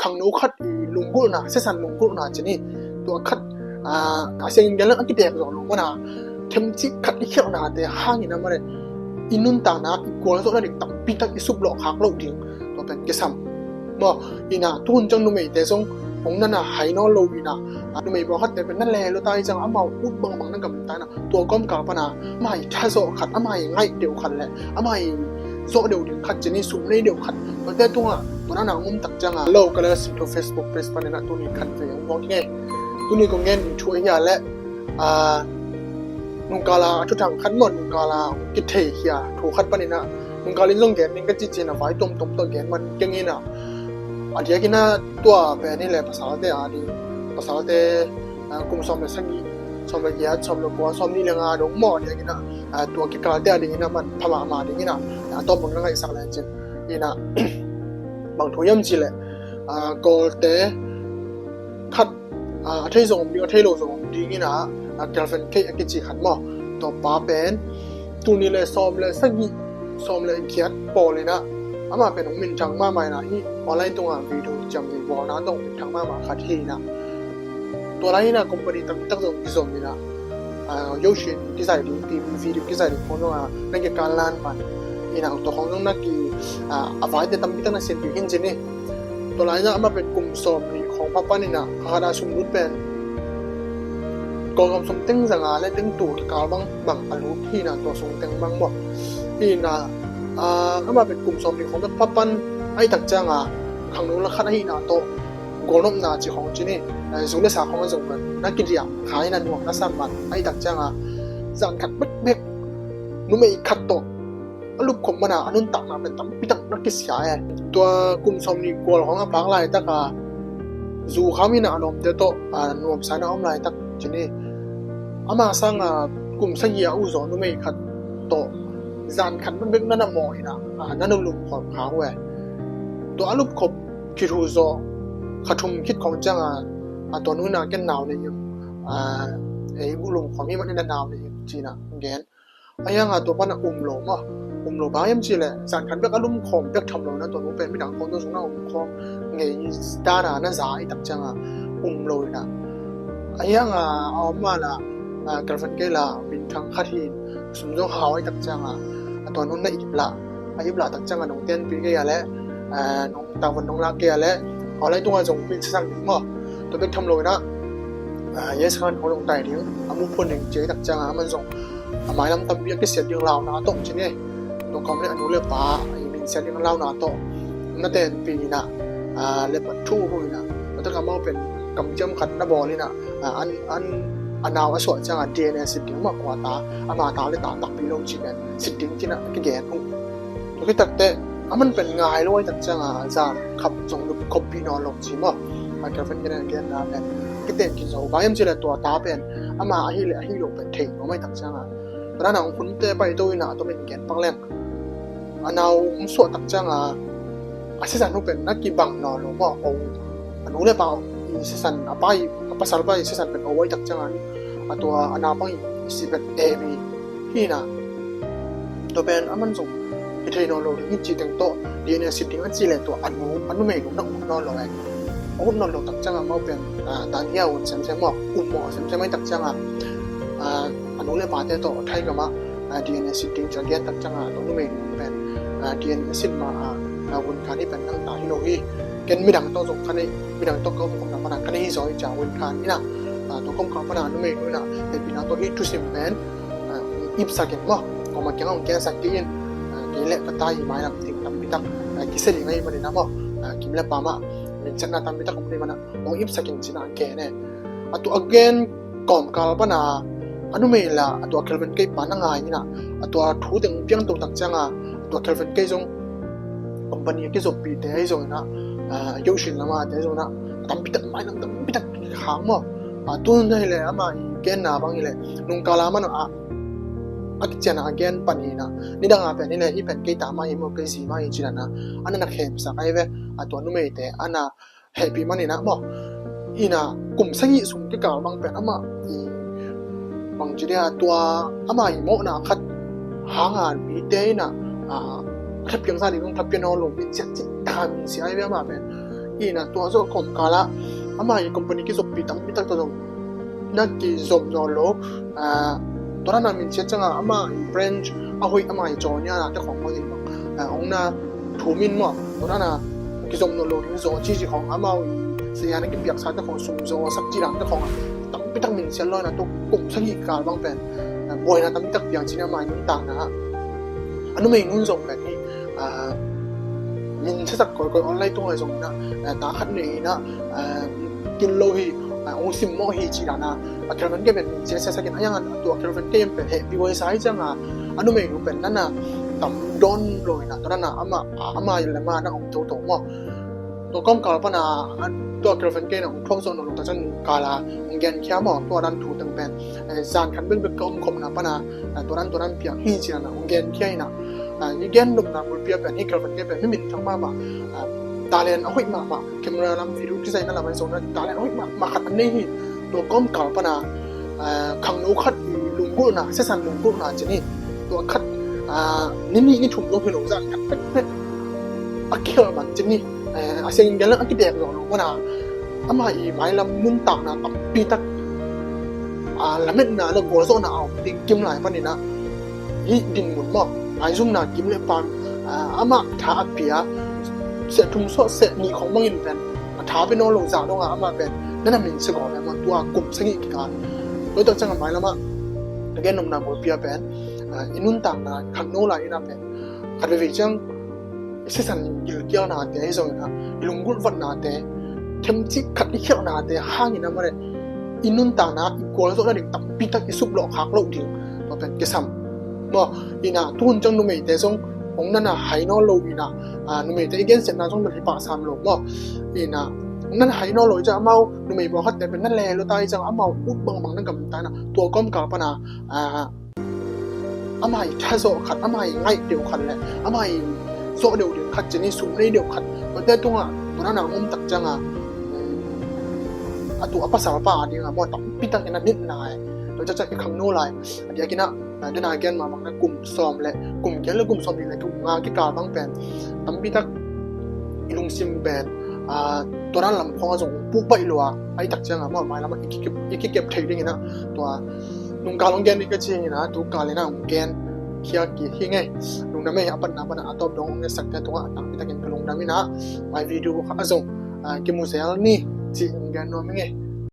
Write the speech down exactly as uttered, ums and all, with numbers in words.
Khangno khat i lunggulhna, sisan lunggulhna ci ni. Tua khat, a, a siangin gen leng a kitek zawh lo mana, themcik khat i khialhnate hangin a mare, i nuntakna i kual zawhna ding tampi tak i suplawh khak loh ding, tua pen kisam. Maw, ina tuhun ciang numeite zong hong nana hai nawn lo ina, a, numei pawlkhatte pen na le lo ta i ciang amau ut bangbang na gamta ina, tua kawmkal pana ama i tha zawh khat, ama i ngaih deuh khat le ama i zawh deuh ding khat ci ni, sum nei deuh khat, tuate tungah tua nana ngum tak cianga lo ka le sin thu Facebook page panina tuni khat ve hong buak hi ngei. Tuni kong gen ding thu ahi a le, a, nungkala a thuthang khat maw, nungkala kithei hi a thu khat panina, nungkalin zong gen ding ka cicin a vai tuamtuam tawh gen man keng ina, a diakina tua pen hi le pasalte a ding, pasalte, a, kum sawm le sagih, sawm le giat, sawm le kua, sawm nih le nga dong maw, a diakina, a, tua kikalte a dingina man pha mahmah dingina, a, tawm bang na ngaihsak le cin ina, bang thu hiam ci le, a, Kawlte khat, a, a thei zong om ding, a thei lo zong om dingina, a, Kelvin Kei a kici khat maw, tua pa pen tul nih le sawm le sagih, sawm le giat pawl ina, ama pen hong minthang mahmah ina hi, online tungah video ciam vi bawlna tawh hong minthang mahmah khat hi ina. Tua lai ina company tampi tak zong kizom ina, a, Yoshin kizai ding, T V video kizai ding khong zong a, na kikal lan man ina, tua khong zong na ki, a, a vaite tampi tak na sin ding hin ci ni. Tua lai ina ama pen kum sawm nih khong pha pan ina, a khat a sum lut pen Kawlgam sum teng zanga le teng tul kikal bang bang a lut hi ina, tua sung teng bang maw. Hi ina, a, ama pen kum sawm nih khong pha pan ahih tak cianga khangno la khat ahihna tawh gualnopna ci khong ci ni, a, zu le sa khong a zong pen na kidiah kha ina, nuam na sam man ahih tak cianga zan khat bekbek numei khat tawh a lupkhop mana a nuntakna pen tampi tak na kisia e. Tua kum sawm nih kual khong a phak laitaka zu kham ina a lawmte tawh, a, nuamsa ina om laitak ci ni. Ama sanga kum sagih a uh zaw numei khat tawh zan khat bekbek na na mawh ina, a, na na lupkhop kha uh e. Tua a lupkhop khit uh zaw kha thum khit khong cianga, a, tua nu ina ken nau nei ing, a, ei bu lupkhop hi man ina nau nei ing ci ina gen. Ahi hanga tua pana um lo maw, um lo bang hiam ci le zan khat bek a lupkhawm bek tham lo ina, tua nu pen midang khawng tua sung na um khawm ngei dana na za ahih tak cianga um lo ina. Ahi hanga a om mala, a, Kelvin Kei la minthang khat hi in, sum zong hau ahih tak cianga, a, tua nu na ip lah, a ip lah tak cianga nong tenpih kei a le, a, nong tavuan nong lak kei a le, a lai tunga zong pil sasak ding maw. Tua bek tham lo ina, a, yes khan khong nong tai ding, a mu phun ding ci ahih tak cianga aman zong a mailam tampi a kisiat ding launa tawh ci ni. Tua khawm le a nu le pa a i minsiat ding launa tawh na tenpih ina, a, le pat thu uh ina, tua tak amau pen kamciam khat na bawl ina, a, an, an, a nau a suah cianga D N A sit ding maw, kua ta, ama ta le ta takpi lo ci pen sit ding ci ina a kigen uh. Tua khit takteh aman pen ngai lo ahih tak cianga zan khat zong lupkhop pih nawn lo ci maw. A, Kelvin Kei in a genna pen kiten khin zo, bang hiam ci le tua ta pen ama ahi le ahi lo pen thei nuam ahih tak cianga, tua dana hong hunte paito ina, a tomin gen pak leng, a nau hong suah tak cianga a sisan uh pen na kibang nawn lo maw. O, a nu le pa i sisan, a pa i, a pasal pa i sisan pen o ahih tak cianga, a tua a nau bang i si pen A B hi ina. Tua pen aman zong hi thei nawn lo ding hi ci teng tawh D N A sit ding a ci le tua a nu, a numei nu na ut nawn lo e. A ut nawn lo tak cianga amau pen, a, tan hia un semsem maw, um maw semsem ahih tak cianga, a, a nu le pate tawh thaigamah, a, D N A sit ding ci a gen tak cianga tua numei nu pen, a, D N A sit ma a, a, vun khan hi pen nang ta hi lo hi. Ken midang tawh zong khan hi, midang tawh ka um khop na pana khan hi zaw hi ci a vun khan ina. A, tua kawmkal pana numei nu ina hehpihna tawh hih thusim pen, a, ipsak in maw, kawma kiang hong gensak kei in, a, kei le ka ta i mailam ding tampi tak, a, kisia ding ahih manina maw, a, kim le pam ah minsiatna tampi tak om ahih mana hong ipsak in ci ina gen e. A tua a gen kawmkal pana a numei la a tua Kelvin Kei pa na ngai ina, a tua thu teng piang to tak cianga a tua Kelvin Kei zong company a kizoppihte ahi zong ina, a, Yoshin lamate zong ina tampi tak, mailam tampi tak khang maw. A, tu hun hi le ama i genna bang hi le nungkala man a, a kiciana a gen pan hi ina, nidanga pen hi le hih pen kei ta mah hi maw, kei zi mah hi ci dana a na na khemsak ahi ve. A tua numeite a na hehpih man ina maw, ina kum sagih sung kikal bang pen ama i bang ci dia, tua ama i mawhna khat hanga mite ina, a, thapiang sa ding zong thapia nawn lo, mi ciat cih taka min sia ahi ve ama pen. Ina tua zawh kawmkal ah ama i company kizoppi tampi tak tawh zong na kizom nawn lo. Tua dan a min ciat ciangin ama i branch a hoih, ama i caw nialate khawng bangin bang hong na thum in maw, tua dan a kizom nawn lo ding zaw cici khawng, amau i saya na kipiaksa te khawng sum zaw sak ci dan te khawng a tampi tak min ciat lo ina, tua kum sagih kal bang pen buaina tampi tak piang ci-in ama i nuntakna a numei nun zong pen hi min sasak kawikawi online tungah zong ina, ta khat nei ina, kin lo hi, hong simmawh hi ci dan a, a girlfriend kei pen min ciat siasak in, a yang a tua girlfriend kei pen hehpih huai sa hi ciangin a numei nu pen na na tam dawn lo ina, tua dan a ama, ama le ama na om toto maw. Tua kawmkal pan a tua girlfriend kei na hong thuak zawh nawn lo tak ciang nungkal a hong genkhia maw, tua dan thu teng pen zan khat bekbek ka omkhopna pan a tua dan tua dan piang hi ci dan a hong genkhia ina, i gen nopna bulpi ah pen hi girlfriend kei pen mi minthang mahmah, talent a hoih mahmah, camera lam, video design na lam ahi zongin talent a hoih mahmah khat a nei hi. Tua kawmkal pan a khangno khat i lunggulhna, sisan lunggulhna ci ni, tua khat ni nih ni thum zong hi lo, zan khat pekpek a kihel man ci ni, a siangin gen leng a kidek zawh lo pan a ama i mailam nuntakna tampi tak lametna le gualzawhna a om ding kim lai pan ina, hih dinmun maw, maizumna kim le pan, amah tha a pia seh thum sawh seh nih khawng bangin pen a tha pia nawn lo zah dong a amah pen na na min sia gawp e maw, tua kum sagih kikal. Tua tak ciangin mailam ah ka gen nopna bulpi ah pen i nuntakna khangno lai ina pen khat veivei ciang i sisan gilkialnate ahi zongin a, i lunggulh vatnate, themcik khat i khialhnate hangin a mare i nuntakna, i gualzawhna ding tampi tak i suplawh khak loh ding tua pen kisam maw. Ina tuhun ciang numeite zong hong na na hai nawn lo ina, numeite i gensiatna zong pen i pahsam lo maw. Ina hong na na hai nawn lo i ciang amau numei pawlkhatte pen na le lua ta i ciang amau ut bangbang na gamta ina, tua kawmkal pan a ama i thazawh khat, ama i ngaih deuh khat le ama i zawh deuh ding khat ci ni, sum nei deuh khat, tuate tungah tua dan a hong om tak ciangin a tu a pasal pa a dingah maw tampi tak ina nitna e. Tua ciang i khangno lai a diakin a, den a gen mahmah na kum sawm le kum giat le kum sawm nih le kum nga kikal bang pen tampi tak i lungsim pen tua dan lam khawng a zong puh baih lua a i tak ciangin maw mailam ah i kikep thei ding ina, tua nungkal hong gen ding ka ci ina, tukal ina hong gen khia kik hi ing e. Lungdam e, a patna pan a tawp dong hong ngetsak te tungah tampi takin ka lungdam ina, mai video kha a zong kimu zel ni ci hong gen nuam ing e.